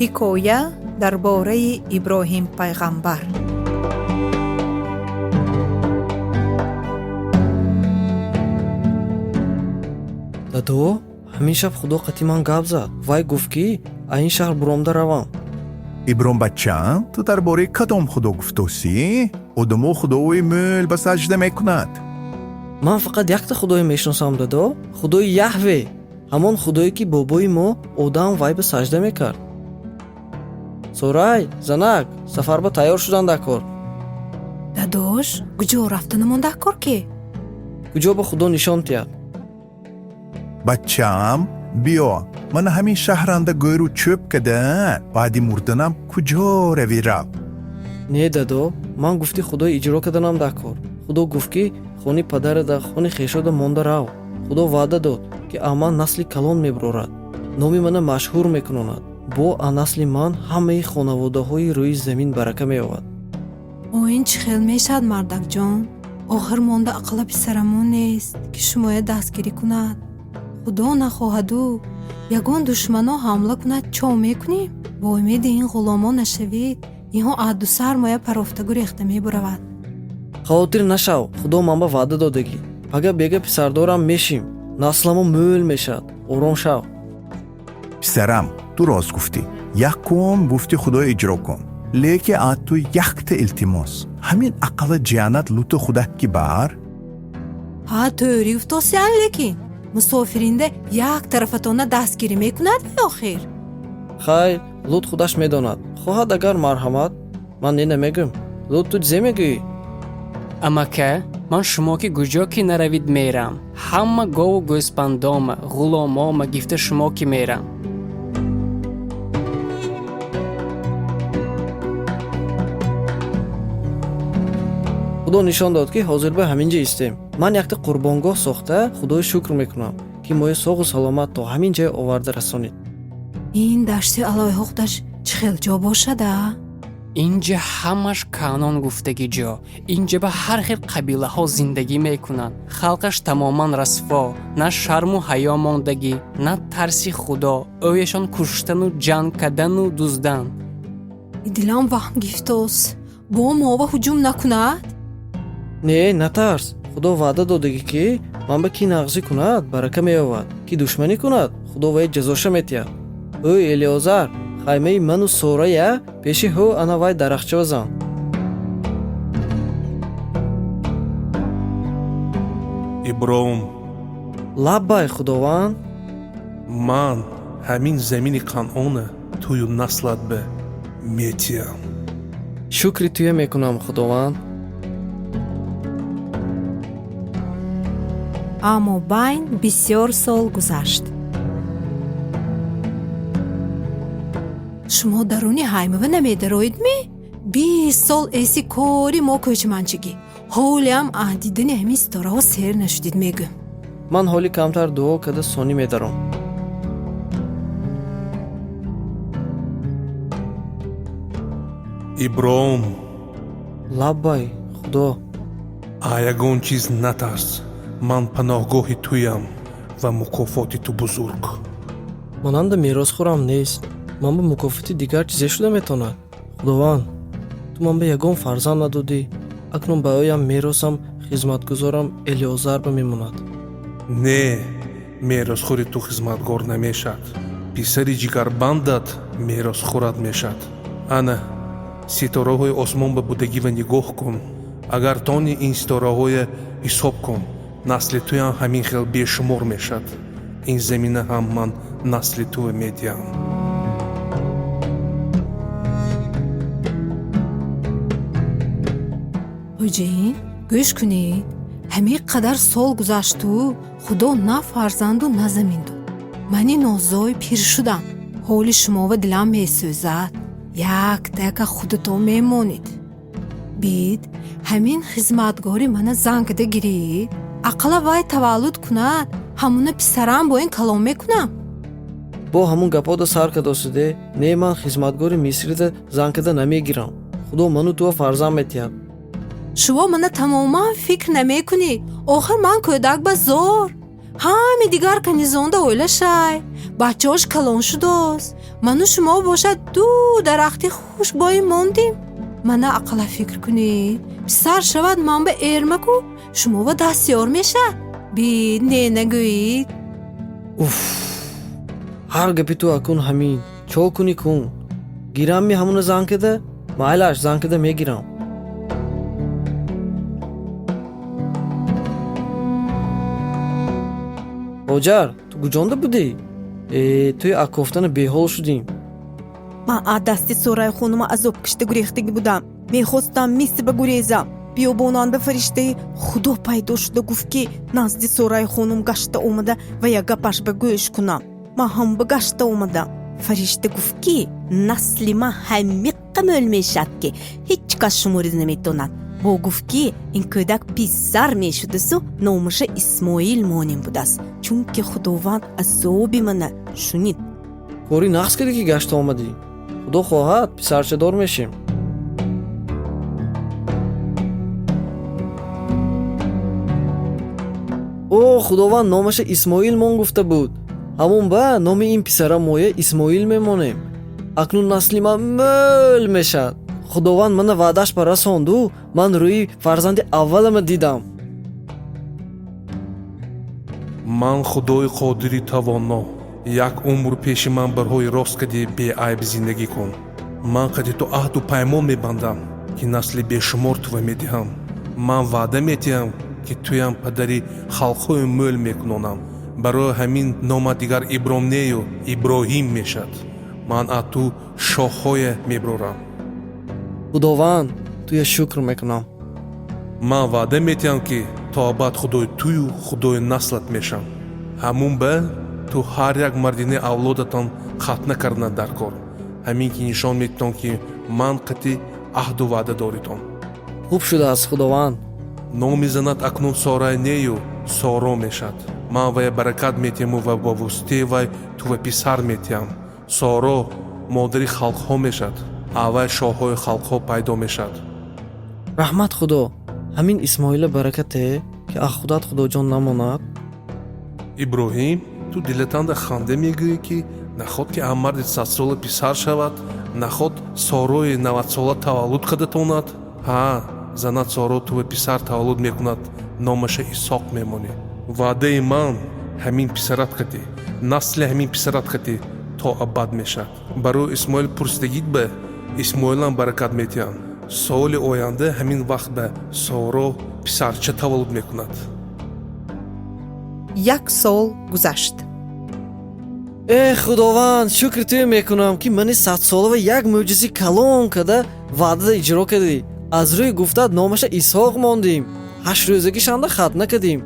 Ҳикоя дар бораи Иброҳим пайғамбар. Дадо, ҳамин шаб Худо қати ман гап зад. Вай гуфт, ки аз ин шаҳр буромда равам. Ибром, бачаам, ту дар бораи кадом худо гуфтосӣ? Одамо худои мӯл ба саҷда мекунад. Ман фақат якта худое мешиносам, дадо, худои Яҳве, ҳамон худое, ки бобои мо Одам вай ба саҷда мекард. Сорай, занак, сафарба тайёр шудан дар кор. Дадош, куҷо рафтанамон дар кор ки? Куҷо ба Худо нишон диҳад. Бачаам, биё, мана ҳамин шаҳранда гӯру чӯб када, баъди мурданам куҷо равӣ, рав. Не, дадо, ман гуфти Худо иҷро карданам дар кор. Худо гуфт, ки хони падарада, хони хешода монда рав. Худо ваъда дод, ки аз ман насли калон мебурорад, номи мана машҳур мекунонад. Бо аз насли ман ҳамаи хонаводаҳои рӯи замин барака меёбад. О, ин чӣ хел мешавад, мардакҷон? Охир монда ақалла писарамон нест, ки шумоя дастгирӣ кунад. Худо нахоҳаду ягон душмано ҳамла кунад, чо мекунем? Бо умеди ин ғуломон нашавед, инҳо адду сар моя парофта гурехта мебуравад. Хавотир нашав, Худо ман ба ваъда додагӣ. Пага бега писардорам мешим, насламо мӯл мешавад. Ором шав. Писарам, ту рост гуфтӣ. Якум гуфти Худо иҷро кун, лекин аз ту якта илтимос: ҳамин ақалла ҷиянат Луту худат ки бар. Ҳа, тӯрӣ гуфтосиян, лекин мусофиринда як тарафатона дастгирӣ мекунад вай охир. Хайр, Лут худаш медонад. Хоҳад агар, марҳамат, ман не намегӯм. Лут, ту чизе мегӯӣ? Амака, ман шумо ки куҷо ки наравид, мерам. Ҳама гову гӯспандома, ғуломома гифта шумо ки мерам. Худо нишон дод, ки ҳозир ба ҳамин ҷо истем. Ман якта қурбонгоҳ сохта, Худои шукр мекунам, ки моя соғу саломат то ҳамин ҷой оварда расонид. Ин дашти алойҳо худаш чӣ хел ҷо бошада? Инҷа ҳамаш Канон гуфтагӣ ҷо. Инҷа ба ҳар хел қабилаҳо зиндагӣ мекунанд. Халқаш тамоман расво, на шарму ҳаё мондагӣ, на тарси Худо. Ӯяшон куштану ҷанг кардану дуздан. Дилам ваҳм гифтос, бо мова ҳуҷум накунад. Не, натарс. Худо ваъда додагӣ, ки ман ба ки нағзӣ кунад, барака меёвад, ки душманӣ кунад, Худо вай ҷазоша метиҳад. Ӯ Элиозар, хаймаи ману Сорая пеши ҳӯ ана вай дарахча зан. Иброҳим. Лаббай, Худованд. Ман ҳамин замини Қанъона тую наслат ба метиҳам. Шукри туя мекунам, Худованд. Аммо байн бисёр сол гузашт. Шумо даруни ҳаймава намедароидми? 20 сол эси кори мо кӯчманчигӣ, ҳолиам аз дидани ҳамин ситораҳо сер нашудид, мегӯм. Ман ҳоли камтар дуо карда, сонӣ медаром. Иброҳим. Лаббай, Худо. А ягон чиз натарс. Ман паноҳгоҳи туям ва мукофоти ту бузург. Монанда меросхӯрам нест. Ман ба мукофоти дигар чизе шуда метавонад? Худованд, ту ман ба ягон фарзанд надодӣ. Акнун ба ӯям меросам хизматгузорам Элиозар ба мемонад. Не, меросхӯри ту хизматгор намешавад. Писари ҷигарбандат меросхӯрат мешавад. Ана ситораҳои осмон ба будагива нигоҳ кун. Агар тони, ин ситораҳоя ҳисоб кун. Насли туям ҳамин хел бешумор мешавад. Ин замина ҳам ман насли туя медиҳам. Ҳуҷин, гӯш кунед. Ҳамин қадар сол гузашту Худо на фарзанду, на замин дод. Мани нозой пир шудам. Ҳоли шумова дилам месӯзад. Якта яка худатон мемонед. Бид ҳамин хизматгори мана зан када гиред. Ақалла вай таваллуд кунад, ҳамуна писарам бо ин калом мекунам. Бо ҳамун гапода сар кадосиде. Не, ман хизматгори мисрида зан када намегирам. Худо ману туа фарзанд метиҳад. Шумо мана тамоман фикр намекунед. Охир ман кӯдак ба зор. Ҳами дигар канизонда оила шай, бачаҳош калон шудост. Ману шумо бошад ду дарахти хушбоӣ мондим. Мана ақала фикр кунед, писар шавад, ман ба эрмаку шумо ба дастёр мешад. Бид не нагӯед. Уф, ҳар гапи ту акун ҳамин. Чо кунӣ кун. Гирамми ҳамуна зан када? Майлаш, зан када мегирам. Ҳоҷар, ту куҷонда будӣ? Э, туи акофтана беҳол шудим. Ман аз дасти Сорай хонума азоб кишта гурехтагӣ будам. Мехостам Миср ба гурезам. Биёбонанда фариштаи Худо пайдо шуда гуфт, ки назди Сорай хонум гашта омада ва як гапаш ба гӯш кунам. Ман ҳам ба гашта омадам. Фаришта гуфт, ки насли ман ҳамиққа мӯл мешавад, ки ҳеҷ кас шуморида наметавонад. Бо гуфт, ки ин кӯдак писар мешудасу номаша Исмоил монем будааст, чунки Худованд азоби мана шунид. Кори нақс кардӣ, ки гашта омадӣ. Худо хоҳад, писарчадор мешем. О, Худованд номаша Исмоил мон гуфта буд. Ҳамон ба номи ин писара моя Исмоил мемонем. Акнун насли ман мӯл мешавад. Худованд мана ваъдааш ба расонду, ман рӯи фарзанди аввалама дидам. Ман Худои қодири тавоно. Як умр пеши ман барҳои рост кади беайб зиндагӣ кун. Ман қади ту аҳду паймон мебандам, ки насли бешумор тува медиҳам. Ман ваъда медиҳам, ки туям падари халқҳои мӯл мекунонам. Барои ҳамин номат дигар Ибром нею, Иброҳим мешад. Ман аз ту шоҳҳое меброрам. Худованд, туя шукр мекунам. Ман ваъда медиҳам, ки то абад Худои тую Худои наслат мешам. Ҳамун ба ту ҳар як мардинаи авлодатон хатна карданат дар кор. Ҳамин ки нишон медитон, ки ман қати аҳду ваъда доритон. Хуб шудааст, Худованд. Номи занат акнун Сорай нею, Соро мешад. Ман вая баракат медиҳаму ва ба воситаи вай тува писар медиҳам. Соро модари халқҳо мешад, аввал шоҳҳои халқҳо пайдо мешад. Раҳмат, Худо. Ҳамин Исмоила баракате, ки аз худат Худоҷон намонад. Иброҳим, ту дилатанда ханда мегӯӣ, ки наход ки ам марди садсола писар шавад, наход Сорои навадсола таваллуд кардатонад. Ҳа, занат Соро тува писар таваллуд мекунад, номаша Исоқ мемонӣ. Ваъдаи ман ҳамин писарат қати, насли ҳамин писарат қати то абад мешавад. Барои Исмоил пурсидагит ба Исмоилам баракат медиҳам. Соли оянда ҳамин вақт ба Соро писарча таваллуд мекунад. Як сол гузашт. Э, Худованд, шукри туя мекунам, ки мани садсолава як мӯъҷизи калон када ваъдада иҷро кардӣ. Аз рӯи гуфтаат номаша Исҳоқ мондим. Ҳаштрӯзагишанда хатна кардим.